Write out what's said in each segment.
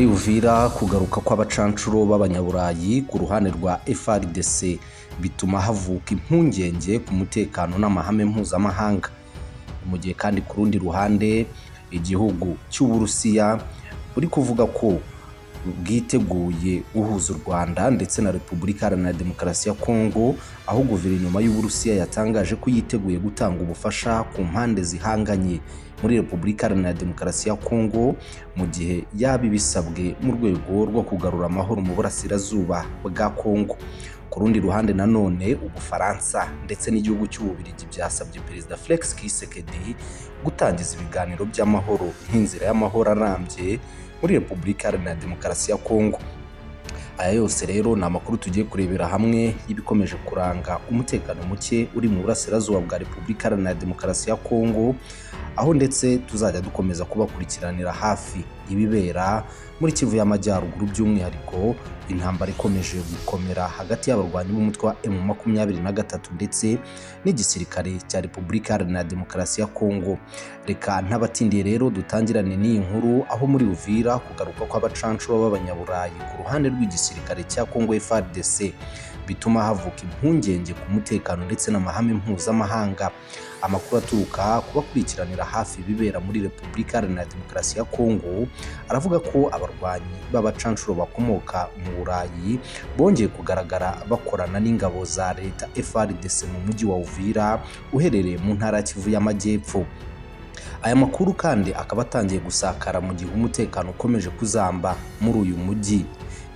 Muri Uvira, kugaruka kw'abacancuro b'Abanyaburayi ku ruhande rwa FARDC bituma havuka impungenge ku mutekano n'amahame mpuzamahanga. Mu gihe kandi ku rundi ruhande igihugu cy'Uburusiya buri kuvuga ko bwiteguye guhuza u Rwanda ndetse na Repubulika Iharanira Demokarasi ya Kongo, aho guverinoma y'Uburusiya yatangaje ko yiteguye gutanga ubufasha ku mpande zihanganye muri Repubulika Iharanira Demokarasi ya Kongo mu gihe yaba ibisabwe mu rwego rwo kugarura amahoro mu burasirazuba bwa Kongo. Ku rundi ruhande nanone, Ubufaransa ndetse n'igihugu cy'Ububiligi byasabye Perezida Felix Tshisekedi gutangiza ibiganiro by'amahoro nk'inzira y'amahoro arambye muri Repubulika Iharanira Demokarasi ya Kongo. Aya yose rero ni amakuru tugiye kurebera hamwe y'ibikomeje kuranga umutekano muke uri mu burasirazuba bwa Repubulika Iharanira Demokarasi ya Kongo, aho ndetse tuzajya dukomeza kubakurikiranira hafi ibibera muri Kivu y'Amajyaruguru, by'umwihariko intambara ikomeje gukomera hagati y'abarwanyi b'umutwe wa M23 ndetse n'igisirikare cya Repubulika Iharanira Demokarasi ya Kongo. Reka ntabatindiye rero dutangirane n'iyi nkuru, aho muri Uvira kugaruka kw'abacancuro b'Abanyaburayi ku ruhande rw'igisirikare cya Kongo FARDC bituma havuka impungenge ku mutekano ndetse n'amahame mpuzamahanga. Amakuru aturuka ku bakurikiranira hafi ibibera muri Repubulika Iharanira Demokarasi ya Kongo aravuga ko abarwanyi b'abacancuro bakomoka mu Burayi bongeye kugaragara bakorana n'ingabo za leta FARDC mu mujyi wa Uvira uherereye mu ntara ya Kivu y'Amajyepfo. Aya makuru kandi akaba atangiye gusakara mu gihe umutekano ukomeje kuzamba muri uyu mujyi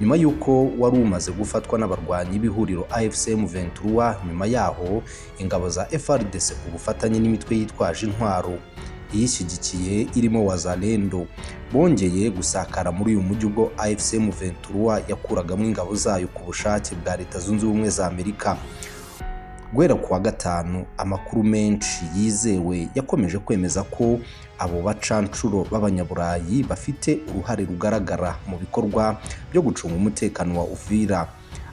nyuma y'uko wari umaze gufatwa n'abarwanyi b'ihuriro AFC M23. Nyuma yaho ingabo za FARDC ku bufatanye n'imitwe yitwaje intwaro iyishyigikiye irimo Wazalendo bongeye gusakara muri uyu mujyi ubwo AFC M23 yakuragamo ingabo zayo ku bushake bwa Leta Zunze Ubumwe za Amerika. Guhera ku wa gatanu, amakuru menshi yizewe yakomeje kwemeza ko abo bacancuro b'Abanyaburayi bafite uruhare rugaragara mu bikorwa byo gucunga umutekano wa Uvira,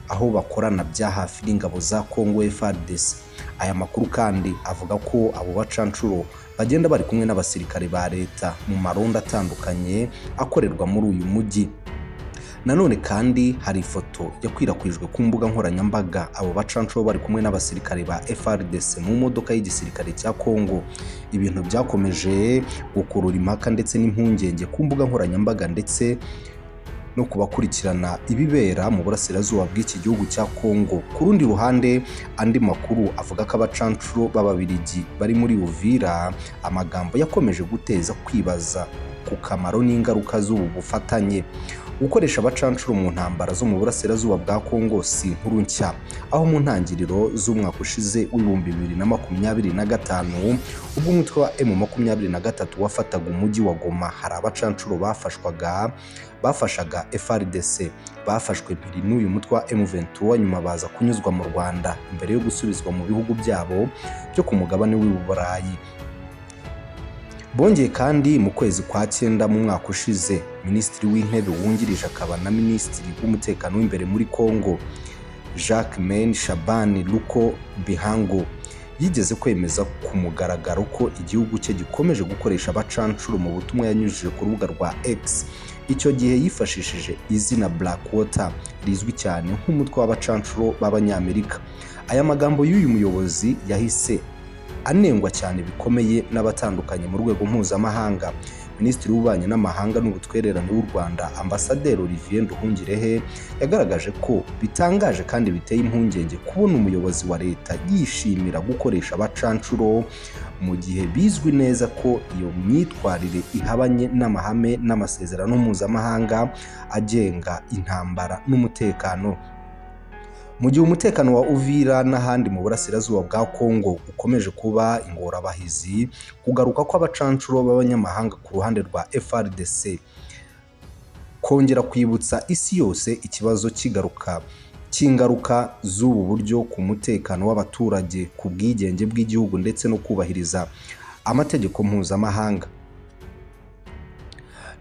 aho bakorana bya hafi n'ingabo za Congo FARDC. Aya makuru kandi avuga ko abo bacancuro bagenda bari kumwe n'abasirikare ba leta mu marondo atandukanye akorerwa muri uyu mujyi. Nanone kandi hari ifoto yakwirakwijwe ku mbuga nkoranyambaga abo bacancuro bari kumwe n'abasirikare ba FARDC mu modoka y'igisirikare cya Congo, ibintu byakomeje gukurura impaka ndetse n'impungenge ku mbuga nkoranyambaga ndetse no kubakurikirana ibibera mu burasirazuba bw'iki gihugu cya Congo. Ku rundi ruhande, andi makuru avuga ko abacancuro b'Ababiligi bari muri Uvira, amagambo yakomeje guteza kwibaza ku kamaro n'ingaruka z'ubu bufatanye. Gukoresha abacancuro mu ntambara zo mu burasirazuba bwa Congo si inkuru nshya, aho mu ntangiriro z'umwaka ushize w'2025, ubwo umutwe wa M23 wafataga umujyi wa Goma, hari abacancuro bafashwaga bafashaga FARDC bafashwe mpiri n'uyu mutwe wa M23, nyuma baza kunyuzwa mu Rwanda mbere yo gusubizwa mu bihugu byabo byo ku mugabane w'i Burayi. Bongeye kandi mu kwezi kwa cyenda mu mwaka ushize, Minisitiri w'Intebe wungirije akaba na Minisitiri w'Umutekano w'imbere muri Congo, Jacquemain Shabani Luko Bihango, yigeze kwemeza ku mugaragaro ko igihugu cye gikomeje gukoresha abacancuro mu butumwa yanyujije ku rubuga rwa X. Icyo gihe yifashishije izina Blackwater rizwi cyane nk'umutwe w'abacancuro b'Abanyamerika. Aya magambo y'uyu muyobozi yahise anengwa cyane bikomeye n'abatandukanye mu rwego mpuzamahanga. Minisitiri w'Ububanyi n'Amahanga n'Ubutwererane w'u Rwanda, Ambasaderi Olivier Nduhungirehe, yagaragaje ko bitangaje kandi biteye impungenge kubona umuyobozi wa leta yishimira gukoresha abacancuro mu gihe bizwi neza ko iyo myitwarire ihabanye n'amahame n'amasezerano mpuzamahanga agenga intambara n'umutekano. Mu gihe umutekano wa Uvira n'ahandi mu burasirazuba bwa Congo ukomeje kuba ingorabahizi, kugaruka kw'abacancuro b'abanyamahanga ku ruhande rwa FARDC kongera kwibutsa isi yose ikibazo kigaruka cy'ingaruka z'ubu buryo ku mutekano w'abaturage, ku bwigenge bw'igihugu ndetse no kubahiriza amategeko mpuzamahanga.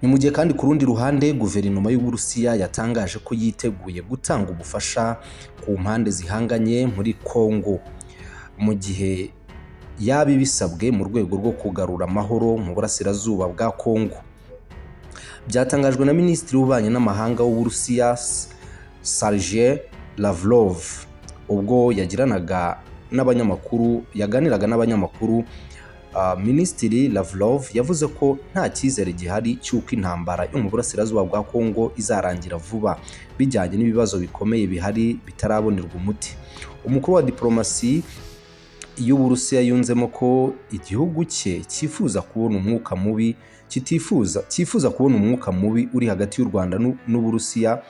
Ni mu gihe kandi ku rundi ruhande guverinoma y'Uburusiya yatangaje ko yiteguye gutanga ubufasha ku mpande zihanganye muri Congo mu gihe yaba ibisabwe mu rwego rwo kugarura amahoro mu burasirazuba bwa Congo. Byatangajwe na Minisitiri w'Ububanyi n'Amahanga w'Uburusiya, Sergei Lavrov, ubwo yagiranaga n'abanyamakuru, yaganiraga n'abanyamakuru. Minisitiri Lavrov yavuze ko nta cyizere gihari cy'uko intambara yo mu burasirazuba bwa Kongo izarangira vuba, bijyanye n'ibibazo bikomeye bihari bitarabonerwa umuti. Umukuru wa diplomasi y'Uburusiya yunzemo ko igihugu cye cyifuza kubona umwuka mubi, kitifuza, cyifuza kubona umwuka mubi uri hagati y'u Rwanda n'Uburusiya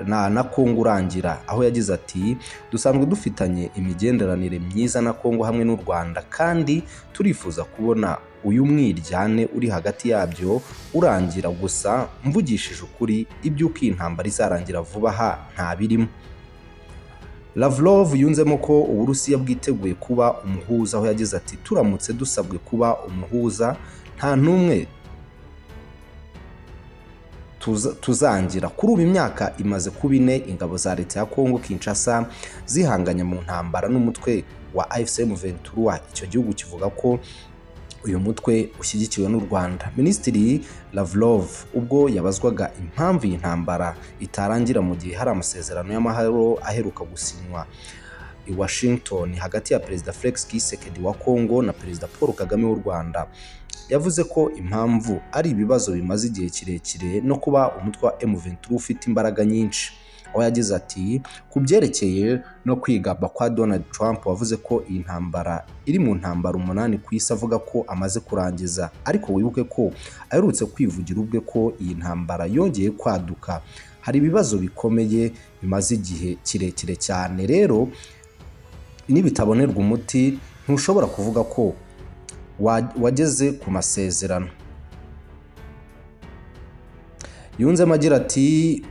na Kongo urangira, aho yagize ati: "Dusanzwe dufitanye imigenderanire myiza na Kongo hamwe n'u Rwanda, kandi turifuza kubona uyu mwiryane uri hagati yabyo urangira. Gusa mvugishije ukuri, iby'uko iyi ntambara izarangira vuba aha nta birimo." Lavrov yunzemo ko Uburusiya bwiteguye kuba umuhuza, aho yagize ati: "Turamutse dusabwe kuba umuhuza, nta n'umwe tuzangira." Kuri ubu imyaka imaze kuba 4 ingabo za leta ya Kongo Kinshasa zihanganye mu ntambara n'umutwe wa AFC M23. Icyo gihugu kivuga ko uyu mutwe ushyigikiwe n'u Rwanda. Minisitiri Lavrov, ubwo yabazwaga impamvu iyi ntambara itarangira mu gihe hari amasezerano y'amahoro aheruka gusinywa i Washington hagati ya Perezida Felix Tshisekedi wa Kongo na Perezida Paul Kagame w'u Rwanda, yavuze ko impamvu ari ibibazo bimaze igihe kirekire no kuba umutwe wa M23 ufite imbaraga nyinshi, aho yagize ati: "Ku byerekeye no kwigamba kwa Donald Trump wavuze ko iyi ntambara iri mu ntambara 8 ku isi, avuga ko amaze kurangiza, ariko wibuke ko aherutse kwivugira ubwe ko iyi ntambara yongeye kwaduka. Hari ibibazo bikomeye bimaze igihe kirekire cyane. Rero nibitabonerwa umuti, ntushobora kuvuga ko wageze ku masezerano." Yunzemo agira ati: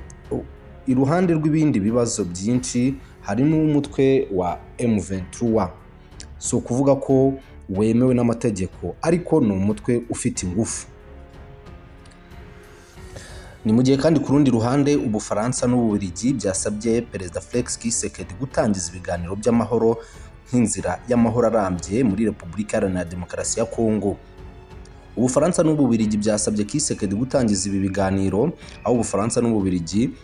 "Iruhande rw'ibindi bibazo byinshi, hari n'umutwe wa M23. Si ukuvuga ko wemewe n'amategeko, ariko ni umutwe ufite ingufu." Ni mu gihe kandi ku rundi ruhande Ubufaransa n'Ububiligi byasabye Perezida Felix Tshisekedi gutangiza ibiganiro by'amahoro nk'inzira y'amahoro arambye muri Repubulika Iharanira Demokarasi ya Kongo. Ubufaransa n'Ububiligi byasabye Tshisekedi gutangiza ibi biganiro, aho Ubufaransa n'Ububiligi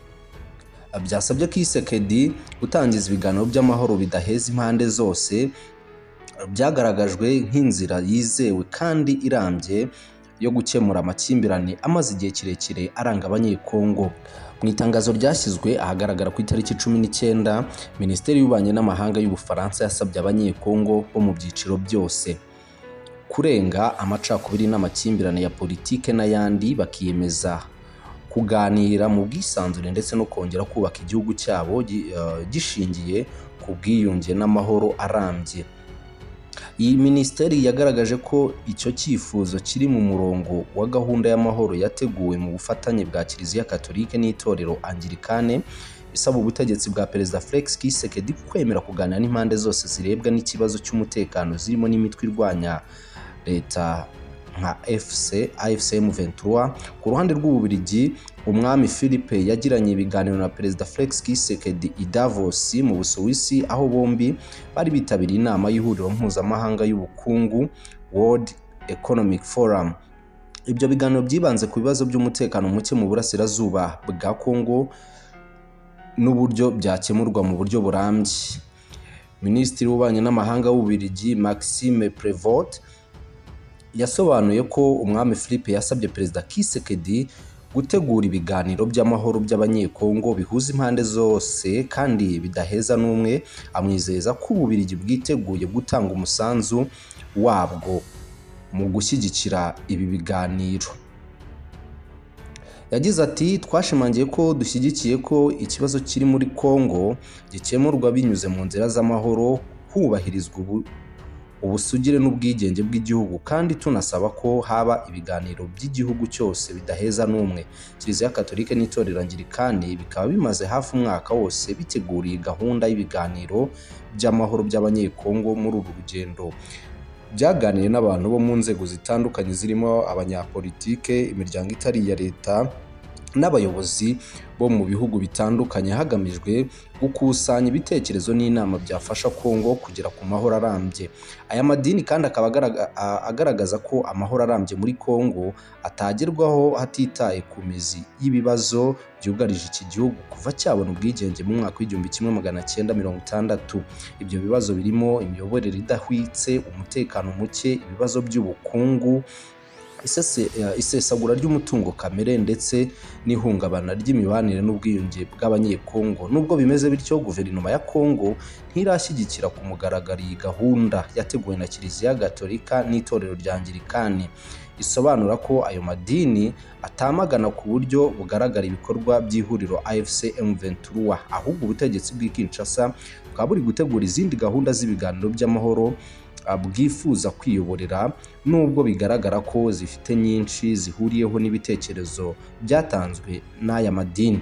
byasabye Tshisekedi gutangiza ibiganiro by'amahoro bidaheza impande zose, byagaragajwe nk'inzira yizewe kandi irambye yo gukemura amakimbirane amaze igihe kirekire aranga Abanyekongo. Mu itangazo ryashyizwe ahagaragara ku itariki 19, Minisiteri y'Ububanyi n'Amahanga y'Ubufaransa yasabye Abanyekongo bo mu byiciro byose kurenga amacakubiri n'amakimbirane ya politike n'ayandi, bakiyemeza kuganira mu bwisanzure ndetse no kongera kubaka igihugu cyabo gishingiye ku bwiyunge n'amahoro arambye. Iyi minisiteri yagaragaje ko icyo cyifuzo kiri mu murongo wa gahunda y'amahoro yateguwe mu bufatanye bwa Kiliziya Katolike n'itorero Anglikane, isaba ubutegetsi bwa Perezida Felix Tshisekedi kwemera kuganira n'impande zose zirebwa n'ikibazo cy'umutekano, zirimo n'imitwe irwanya leta nka FC AFC M23. Ku ruhande rw'Ububiligi, Umwami Philippe yagiranye ibiganiro na Perezida Felix Tshisekedi i Davos mu Busuwisi, aho bombi bari bitabiriye inama y'ihuriro mpuzamahanga y'ubukungu, World Economic Forum. Ibyo biganiro byibanze ku bibazo by'umutekano muke mu burasirazuba bwa Congo n'uburyo byakemurwa mu buryo burambye. Minisitiri w'Ububanyi n'Amahanga w'Ububiligi, Maxime Prevot, yasobanuye ko Umwami Philippe yasabye Perezida Tshisekedi gutegura ibiganiro by'amahoro by'Abanyekongo bihuza impande zose kandi bidaheza n'umwe, amwizeza ko Ububiligi bwiteguye gutanga umusanzu wabwo mu gushyigikira ibi biganiro. Yagize ati: "Twashimangiye ko dushyigikiye ko ikibazo kiri muri Congo gikemurwa binyuze mu nzira z'amahoro, hubahirizwa ubusugire n'ubwigenge bw'igihugu, kandi tunasaba ko haba ibiganiro by'igihugu cyose bidaheza n'umwe." Kiliziya Katolike n'itorero Anglikani bikaba bimaze hafi umwaka wose biteguriye gahunda y'ibiganiro by'amahoro by'Abanyekongo. Muri uru rugendo byaganiriye n'abantu bo mu nzego zitandukanye, zirimo abanyapolitike, imiryango itari iya leta. n'abayobozi bo mu bihugu bitandukanye, hagamijwe gukusanya ibitekerezo n'inama byafasha Kongo kugera ku mahoro arambye. Aya madini kandi akaba agaragaza ko amahoro arambye muri Kongo atagerwaho hatitaye ku mizi y'ibibazo byugarije iki gihugu kuva cyabona ubwigenge mu mwaka w'1960. Ibyo bibazo birimo imiyoborere idahwitse, umutekano muke, ibibazo by'ubukungu, isesagura ry'umutungo kamere ndetse n'ihungabana ry'imibanire n'ubwiyunge bw'Abanyekongo. Nubwo bimeze bityo, guverinoma ya Kongo ntirashyigikira ku mugaragaro iyi gahunda yateguwe na Kiliziya Gatolika n'Itorero rya Anglikani. Isobanura ko ayo madini atamagana ku buryo bugaragara ibikorwa by'ihuriro AFC M23, ahubwo ubutegetsi bw'i Kinshasa bukaba buri gutegura izindi gahunda z'ibiganiro by'amahoro bwifuza kwiyoborera, nubwo bigaragara ko zifite nyinshi zihuriyeho n'ibitekerezo byatanzwe n'aya madini.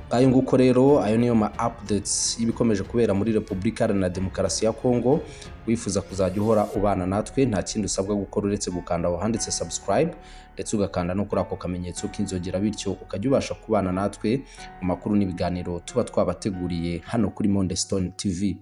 Ngayo nguko rero, ayo niyo ma updates y'ibikomeje kubera muri Repubulika Iharanira Demokarasi ya Kongo. Wifuza kuzajya uhora ubana natwe, nta kindi usabwa gukora uretse gukanda aho handitse subscribe, ndetse ugakanda no kuri ako kamenyetso k'inzogera, bityo ukajya ubasha kubana natwe mu makuru n'ibiganiro tuba twabateguriye hano kuri Monde Stone TV.